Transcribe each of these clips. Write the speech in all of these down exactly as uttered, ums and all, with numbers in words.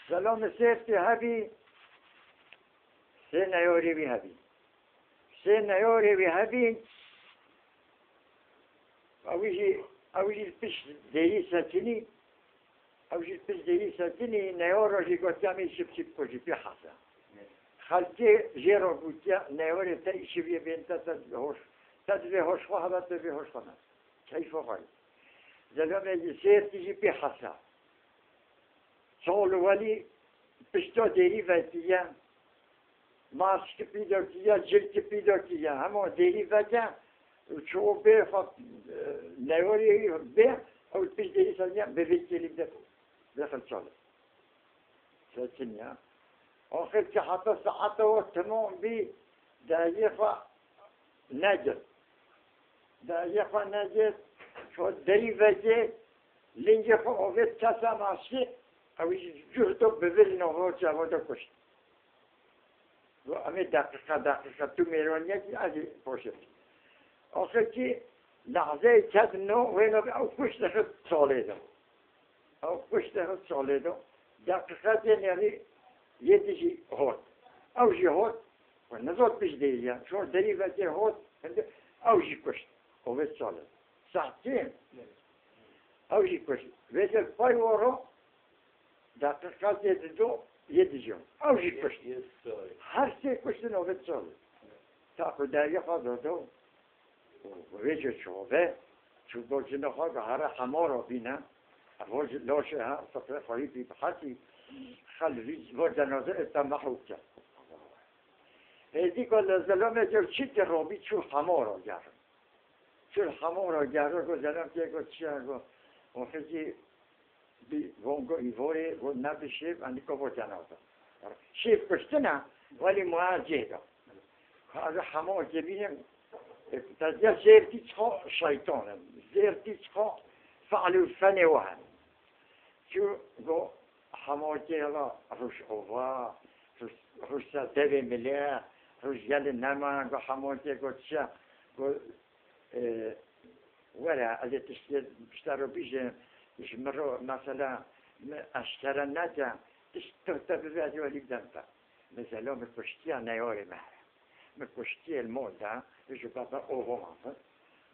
Selamê Sêrtê hebî, sê neyorê wî hebî. Sê neyorê wî hebî, ew jî, ew jî pişt dêrî sekinî, ew jî pişt dêrî sekinî, neyora jî gotiya min çi biçî bikujî pê hesa. Xelkê jê re gotiya, neyorê te îşi vê bên te, te hoş, te divê hoş xwe hebe, te vê hoş xwe ne. Keyfa xwe. Zelamê jî Sêrtî jî pê hesa. Çol welî pişta dêrî vetiye, maskî pîda kiye, cilkî pîda kiye. Hema dêrî veke, ço bê xwe, e, neyorî bê, ew pişt dêrî seniye, bi vê kêlî de bê xil çol. Seçin ya. Axir ki heta saeta o temam bî, dayê xwe negir. Dayê xwe negir, ço derî veke, lingê xwe ovêt kesa maskî, ew jî cuh do bi vir nehor çava de kuşt. Got, "Em ê deqîqe, deqîqe, tu mêrwaniyekî ez ê poşet." Axir kî lehzeyê ket no, wêno ew kuşt dixist çalê de. Ew kuşt dixist çalê de. Deqîqe tê nerî yê dijî hot. Ew jî hot. Xwe nezot pişt dêriya. Çor derî vekê hot. Ew jî kuşt. Ovêt çalê. Sahtî. Ew jî kuşt. Vêtir pay woro. Deqîqatê dido yê dijo. Ew jî kuşt. Her sê kuştin ovêt çalê. Ta ku derya xwe dodo. Û vêce çove. Çû bo cina xwe ke here hemara bîne. Evo ji laşê ha sifrê xweyî bî bihetî. Xel vî bo cenaze êta mehû ke. Êdî ku li zelamê ke çî ke robî çû hemara gerin. Çû hemara gerin ku zelam ke ku çi ya ku. Û xizî Bi vongo îvorê got, "Ne bi şêv, endî ko bo cenaze." Şêv kuştin e, welî muha cê de. Ka ez hema kê bînim, e, te diya zêrtî çiqa şeytan e, zêrtî çiqa fe'l û fenê we hene. Çû go hema kê la roj ova, roj, roj ser devê milê, roj gelê nema, go hema kê go çi, go E, were, ez ê tiştê ji te re bîjim, ji min re, mesela, min eşkere neke, tişt tu te bibe, ez ê welî bidem te. Mesela, min kuştiya neyarê me heye. Min kuştiye li mol de, ji bebe ovo mezin.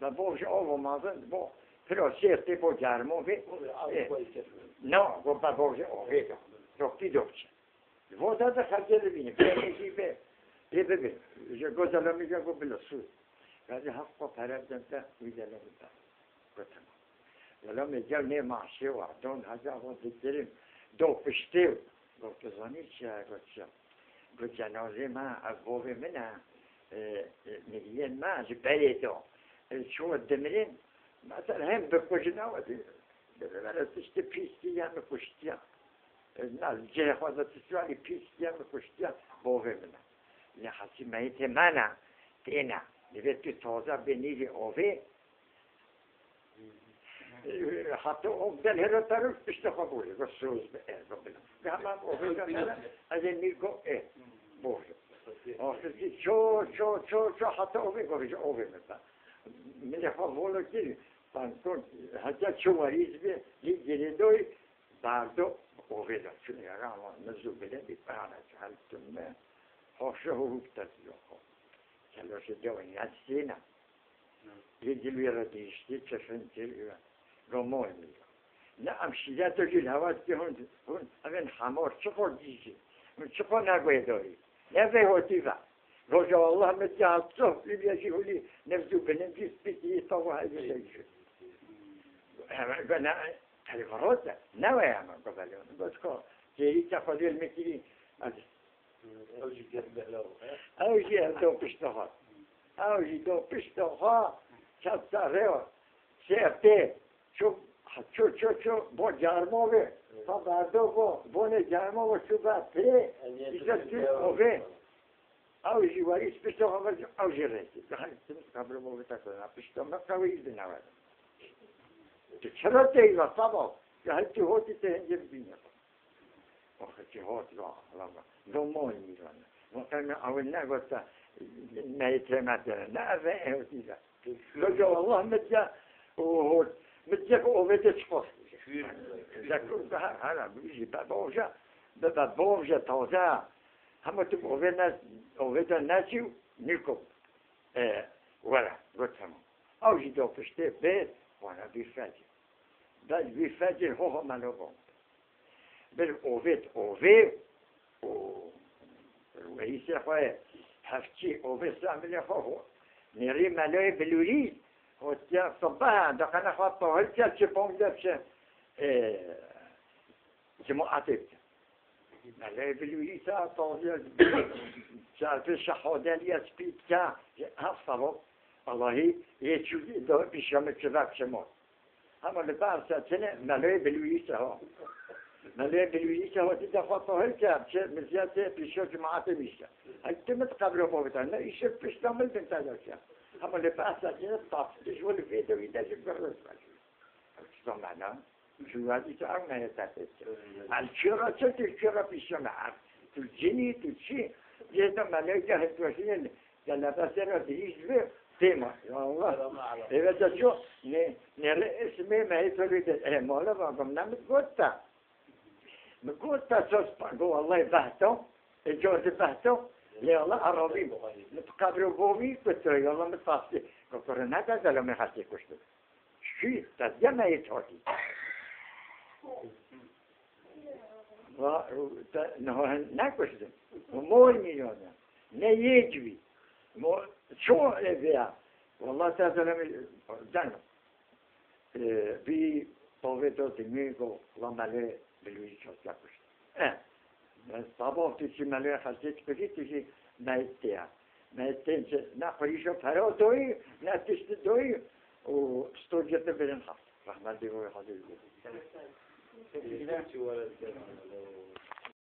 Be bo ji ovo mezin, bo piro şêr tê bo germo vê. E, na, go be bo ji ovê de. Dokî dokçe. Li vota de xelkê bibîne, bê jî bê, bê bibê. Ji go zelamî ge go bila sû. Gazî haq xwe pere bidin te, wî zelamî te. Gotim. Zelamê gel nê maşê wa, don heza xwe dikirin, do piştê. Go tu zanî çi ye, go çi ye. Go cenazê me, ev bovê min e, e, e, miriyên me ji berê do. E, çû dimirin, mesela hem bikujin ew, e, tiştê pîs kiriye, min kuştiye. Na, cihê xwe de tu sualî pîs diye min kuştiye, bovê min e. Lê hesî meyitê me ne, têne. Divê tu taze bê nîvê ovê. Heta o gel hêra te re piştê xwe borî, ve soz bi, e, ve bila. Ve hemen ovê de ne, ez ê nîv go, e, borî. Axir ki ço, ço, ço, ço, heta ovê go, ovê min be. Milê xwe volo kir, pankon, heta ço werîz bi, lî girêdoy, Bardo ovê de çûne, rama min zû bilendî, pehane çi hel tune, hoşe hûk te diyo xo. Keloşê dewe yensîne. Yê dilwê re dihiştî, çefin kir, romoy mi. Ne em şîrete jî li hewa dikê hûn, hûn, evên hemor çi xo dîjî, hûn çi xo neguhêdarî. Ne vê hotî ve. Roja Allah me diya sof, Lîbya jî hulî, nevzû bilindî, spîtî, tava heyvê de jî. Hemen gona, Telefon rote, ne weye me govelon. Got ko, kêrî te xwedê li me kirî. Ew jî germ bela bû, he? Ew jî ev do pişta xwe. Ew jî do pişta xwe. Çap ta rêwa. Sê tê. Ço, ço, ço, ço, bo germo ve. Ta berdo bo, bonê germo ve ço be pê. Îsa tu ove. Ew jî werî pişta xwe ve, ew jî rêkî. Daha temiz kablo bo ve ta kona. Pişta me qewî izin ne were. Tu çira teyî ve, seba? Ya heptî hotî te hingê bibîne. Axir ki hot ve, lama. Domonî ve. Ve qeyme ew negote, meyitê me têne. Ne ev e hotî ve. Loca Allah midye, o hot. Midye ki ovê de çiqas. Zekur, ha, ha, bu jî be, be oja. Bibe bov je taze. Hema tu bi ovê ne, ovê de neçî û nîko, e, were, got hema. Ew jî do piştê bê, wana vî fecê. Bel vî fecê ho ho melo bond. Bir ovê, ovê û weyîsê xwe hevçî ovê samilê xwe ho. Nêrî meloyê bilûrî, hotiya sibeha, deqene xwe tahil ke çi bong de çi, e, cemaatê bike. Melê bilûrî te taziye çarpê şehodeliye spî dike. Hef sabab Allahî yê çû do pîşa min çi vek şema. Hema li ber se çine melê bilûrî se ha. Melê bilûrî se ha ti de xwe tahil ke çi miziyetê pîşa cemaatê bîşe. Hek ti mit qebro bavita ne îşe pişta min bin te de ke. Hema li ber se çine tatlı ji wî vê de wî de ji gurre. Çi mana? Jûradî tu ew neye te pê dike. El çira çi, tu çira pîşe me ev. Tu cinî, tu çi? Cê de meleke hikmetine gelebe sera dirîj bi tema. Ya Allah. Eve de ço ne, ne re ismê me hê tolî de. E, mala va gom ne mit got ta. Mi got ta sos pa, go Allah behto. E, cor de behto. Lê Allah arabî. Mit kabro bovi kutu. Ya Allah mit pastî. Go kore ne de zelame hastî kuştu. Şî, te deme yê çotî. Va, te niha hin nekuştin. Mor mîyone. Ne yê civî. Mo, ço ê veya. Wallah te zeleme, can. E, vî tovê do dimî go, la melê bilûyî çotya kuşt. E, Sabah tu jî melê xelkê dikujî, tu jî meyit tê ya. Meyit tên çi, ne qurîşo pera doyî, ne tiştî doyî û sto girdi birin xas. Rehmet bê wê hazir bû.